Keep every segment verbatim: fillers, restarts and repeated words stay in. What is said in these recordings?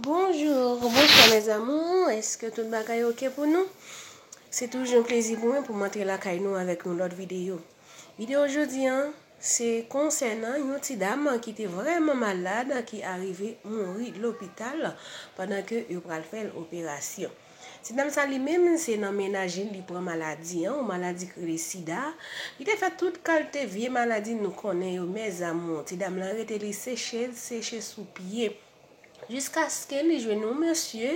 Bonjou, bonswa mes amours. Èske tout bagay oke pou nou? Se toujou yon plezi pou mwen pou m antre lakay nou avèk yon lòt videyo. Videyo jodi a, se konsènan yon ti dam ki te vrèman malad, ki arive mouri lopital pandan ke yo pral fè l operasyon. Ti dam sa li menm, se nan mennaj li, li pran maladi an, yon maladi ki rele sida. Li te fè tout kalte vye maladi nou konnen yo, mes amours. Ti dam lan rete li seche, seche sou pye. Jiskaske li jwenn yon mesye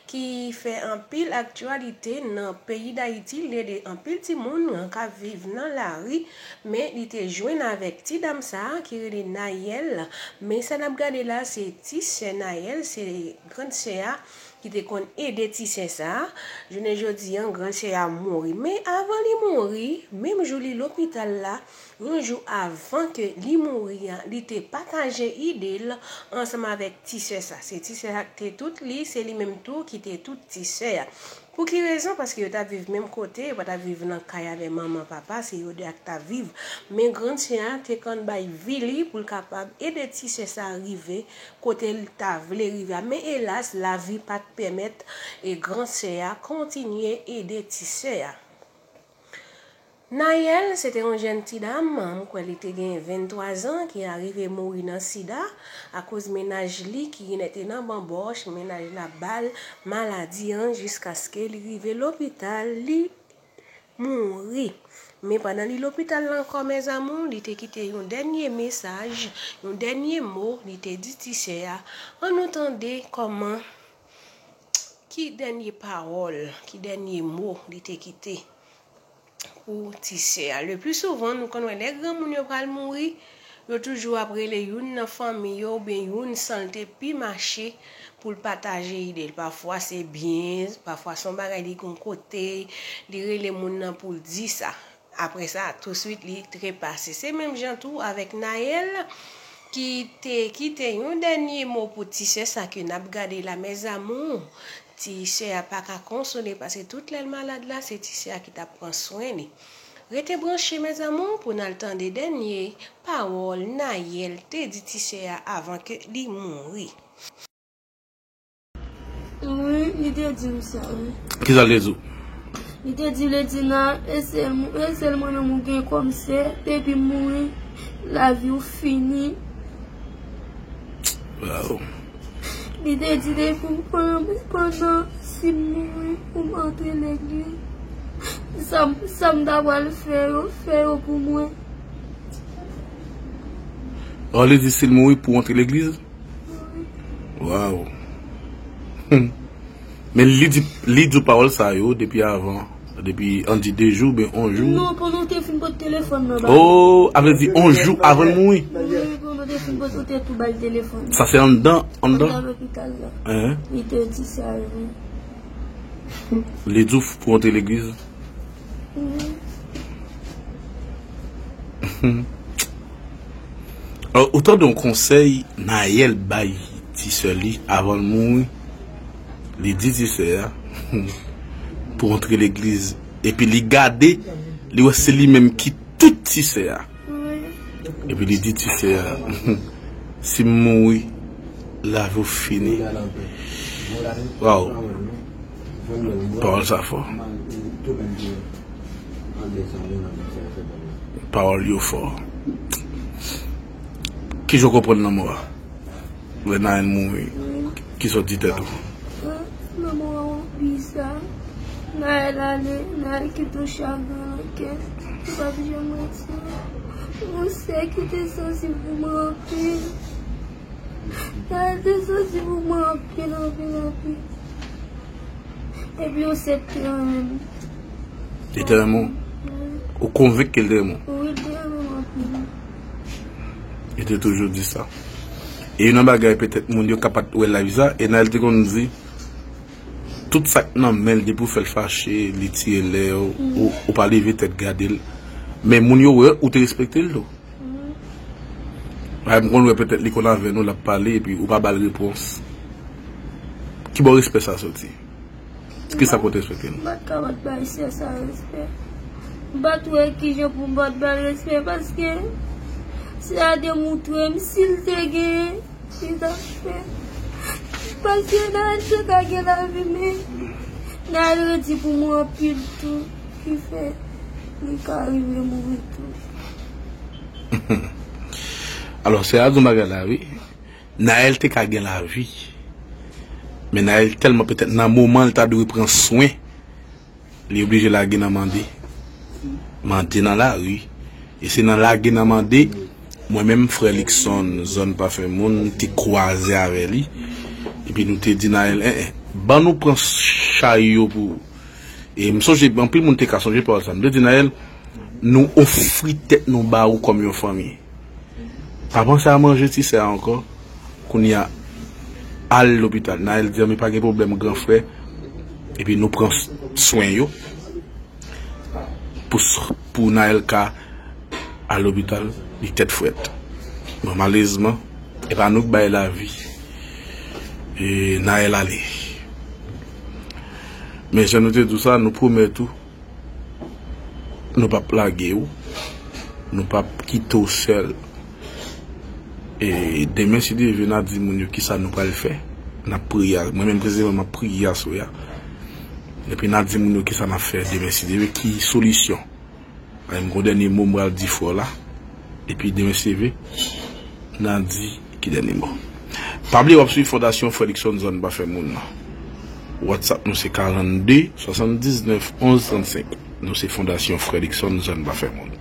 ki fè anpil aktyalite nan peyi Dayiti, li ede anpil timoun k ap viv nan lari, men li te jwenn avèk ti dam sa a ki rele Nayèl. Men sa n ap gade la, se ti sè Nayèl, se grann sè a ki te konn ede ti sè sa a. Jounen jodi a, grann sè a mouri. Men avan li mouri, menm jou li lopital la, yon jou avan ke li mouri a, li te pataje ide l ansanm avèk ti sè sa. Se ti sè sa k te tout li, se li menm tou ki te tout ti sè a. Pou ki rezon? Paske yo t ap viv menm kote, yo pa t ap viv nan kay avè manman, papa, se yo de a k t ap viv. Men grann sè a te konn bay vi li pou l kapab ede ti sè sa rive kote l ta vle rive a. Men elas, lavi pa t pèmèt e grann sè a kontinye ede ti sè a. Nayèl, se te yon jèn ti dam, m kwè li te gen venntwa zan, ki arive mouri nan sida, akoz mennaj li ki genlè te nan banbòch, mennaj la ba l maladi an jiskaske li rive lopital, li mouri. Men pandan li lopital la ankò, mes amours, li te kite yon dènye mesaj, yon dènye mo li te di ti sè a. Ann nou tande kòman, ki dènye pawòl, ki dènye mo li te kite pou ti sè a. Le pli souvan, nou konn wè lè granmoun yo pral mouri, yo toujou ap rele youn nan fanmi yo oubyen youn san l te pi mache pou l pataje ide l. Pafwa se byen, pafwa se yon bagay li gon kote, li rele moun nan pou l di sa. Apre sa, touswit li trepase. Se menm jan tou avèk Nayèl ki te kite yon dènye mo pou ti sè sa ke n ap gade la, mes amours. Ti sè a pa ka konsole paske tout lè l malad la, se ti sè a ki t ap pran swen li. Rete branche, mes amours, pou n al tande dènye pawòl Nayèl te di ti sè a avan ke li mouri. Wi, li te di m sa, wi. Kisa l te di w? Li te di, Ledina, e sèl, e sèl mwen menm ou gen kòm sè, depi m mouri, lavi w fini. Waw. Li te di depi m, pandan, pandan si m mouri, pou m antre legliz, sa, m- sa m ta pral fè yo, fè yo pou mwen. Oh, li di si l mouri pou antre legliz? Waw. Hmm. Men li di, li di w pawòl sa yo depi avan, depi ann di de jou oubyen yon jou? Non, pandan w te fin pote telefòn nan ba li. Oh, a vle di yon jou avan l mouri? Wi, pandan w te fin pote, w te tou ba l telefòn. Sa se anndan, anndan? Anndan lopital la. Hein? Li te di sa, wi. Li di w pou antre legliz? Wi. Ou tande yon konsèy Nayèl bay ti sè li avan l mouri. Li di ti sè a pou antre legliz. Epi li gade, li wè se li menm ki tout ti sè a. Wi. Epi li di ti sè a, si m mouri, lavi w fini. Waw. Pawòl sa fò. Pawòl yo fò. Kijan w konprann lanmò a? Lè Nayèl mouri, kisa w di tèt ou? Lanmò a biza. Nayèl ale, Nayèl kite yon chagren nan kè l. Li p ap janm retire. Yon sè ki te sansib pou mwen anpil. Nayèl te sansib pou mwen anpil, anpil, anpil. Epi yon sè ki te renmen m. Li te renmen w? Wi. Ou konvenk ke l te renmen w? Wi, li te renmen m anpil. Li te toujou di sa. E youn nan bagay petèt moun yo ka pa t wè live sa, e Nayèl te konn di, tout sa k nan men l, depi w fè l fache, li tiye lè, ou, ou pa leve tèt gade l. Men moun yo wè ou te respekte l tou. Bagay m konn wè petèt li konn avè nou, l ap pale, epi ou pa ba l repons. Ki bò respè sa soti? Kisa pote respè l? M pa t ka pa t bay sè sa respè. M pa t wè kijan pou m pa t ba l respè, paske sè a te montre m si l te genyen, li t ap fè. M Paske Naël te ka gen lavi, men Naël redi pou mwen anpil tou, ki fè li ka rive mouri tou. Alò, sè a di yon bagay la, wi. Naël te ka gen lavi. Men Naël tèlman petèt nan moman l ta dwe pran swen, li oblije lage nan mande. Mande nan lari. E se nan lage nan mande, mwen menm, frè Luckson, zòn pa fè moun, te kwaze avè li. Epi nou te di Naël, en, en, ban nou pran chay yo pou ou. E m sonje, anpil moun te ka sonje pawòl sa. M te di Naël, nou ofri tèt nou ba ou kòm yon fanmi. Pa panse a manje ti sè a ankò. Kounye a, al lopital. Naël di, men pa gen pwoblèm, gran frè. Epi nou pran s- swen yo. Pou, s- pou Naël ka al lopital, li tèt frèt. Bon, malerezman, e pa nou k bay lavi. E Naël ale. Men jan nou te di w sa, nou pwomèt ou, nou p ap lage w, nou p ap kite w sèl. E demen, si Dye vle, n a di moun yo kisa nou pral fè. N ap priye, mwen menm prezidan, m ap priye aswè a. Epi n a di moun yo kisa n ap fè demen, si Dye vle, ki solisyon. Ay, m gon dènye mo m pral di frè w la. Epi demen, si Dye vle, n a di ki dènye mo. Pa bliye w ap swiv Fondasyon Frè Luckson Zòn Pa Fè Moun nan. WhatsApp nou se karannde, swasanndiznèf, onz, trannsenk. Nou se Fondasyon Frè Luckson Zòn Pa Fè Moun.